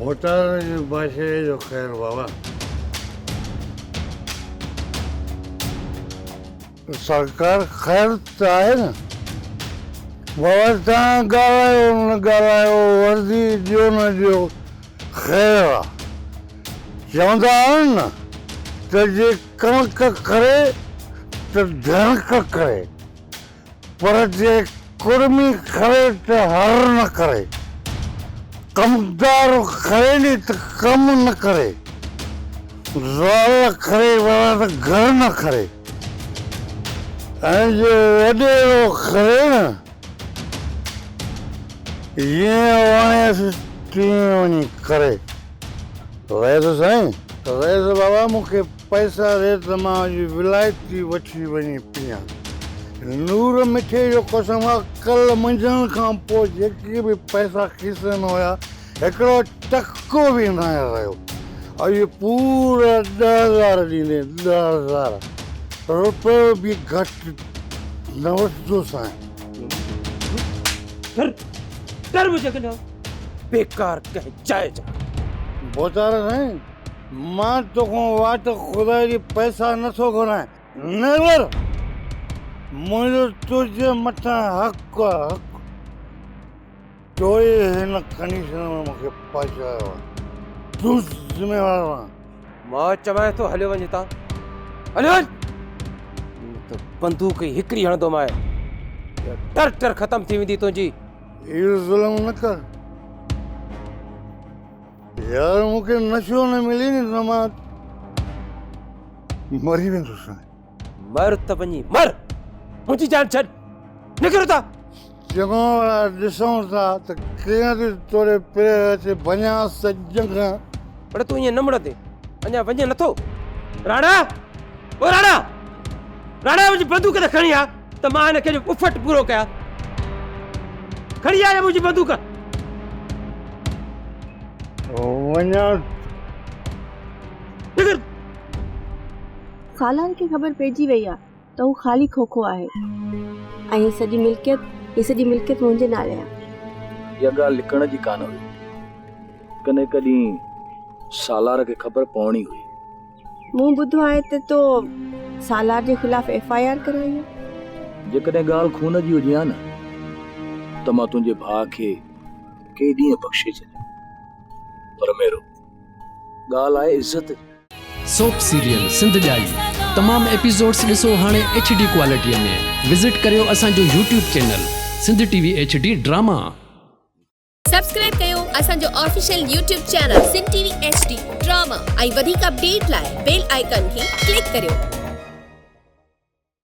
ڀوتارن جي بادشاهيء جو خير بابا. سرڪار خير ته آهي نه. بابا توهان ڳالهايو نه ڳالهايو وردي ڏيو نه ڏيو خير آ. چوندا آهن نه ته جي ڪڻڪ کري ته ڌڻڪ کري پر جي ڪڙمي کري ته هر نه کري. ڪمدار کري ني ته ڪم نه ڪري. زال کري بابا ته گهر نه کري. ۽ جي وڏيرو کري نه جيئن وڻيس تيئن وڃي ڪري. رئيس سائين! رئيس بابا مون کي پئسا ڏي ته مان اڄ ولايتي وٺي وڃي پيان. نور مٺي جو قسم آ ڪلهه منجهند کان پوء جيڪي به پئسا کيسي ۾ هيا هڪڙو ٽڪو به ناهي رهيو. اڄ پورا 10,000 ڏيندين، 10,000. رپيو به گهٽ نه وٺندوسانء. ڊر ڊر منهنجي اڳيان بيڪار ڪنهن جاء جا. ڀوتار سائين مان توکان واٽ خدا جي پئسا نٿو گهران. نيور! منهنجو تنهنجي مٿان حق آ حق. تو ئي هن ڪنڊيشن ۾ مون کي پهچايو آ. تون ذميوار آن. مان چوانء ٿو هليو وڃ هتان. هليو وڃ. نه ته بندوق ئي هڪڙي هڻندومانء. ٽر ٽر ختم ٿي ويندي تنهنجي. اهو ظلم نه ڪر. يار مون کي نشو نه ملي ني ته مان مري ويندس. مر ته وڃي مر. منهنجي جان ڇڏ. نڪر هتان. چڱو ڀلا ڏسون ٿا ته ڪيئن ٿي توڙي پري اچي ڀڃانس ته ڄنگهه. پر تون ائين نه مڙندين. اڃا وڃين نٿو. راڻا! او راڻا! راڻا منهنجي بندوق ته کڻي آ ته مان هن کي اڦٽ پورو ڪيان. کڻي آ منهنجي بندوق. وڃان. نڪر. سالار کي خبر پئجي وئي آ ته هو خالي کوکو آهي ۽ هي سڄي ملڪيت هي سڄي ملڪيت منهنجي نالي آ. اها ڳالهه لڪڻ جي ڪانه هئي. ڪڏهن ڪڏهن سالار کي خبر پوڻي هئي. مون ٻڌو آهي ته تو سالار جي خلاف ايف I R ڪرائي آهي. جيڪڏهن ڳالهه خون جي هجي ها نه ته مان تنهنجي ڀاء کي ڪي ڏينهن بخشي ڇڏيان. پر ميرو، ڳالهه آهي عزت جي. سوپ سيريل سنڌ ڄائي تمام ايپيسوڊس ڏسو هاڻي ايڇ ڊي ڪوالٽي ۾ وزٽ ڪريو اسان جو YouTube channel Sindh T V H D drama. Subscribe ڪيو اسان جو official YouTube channel Sindh T V H D drama ۽ وڌيڪ اپڊيٽ لاء بيل آئيڪان کي ڪلڪ ڪريو.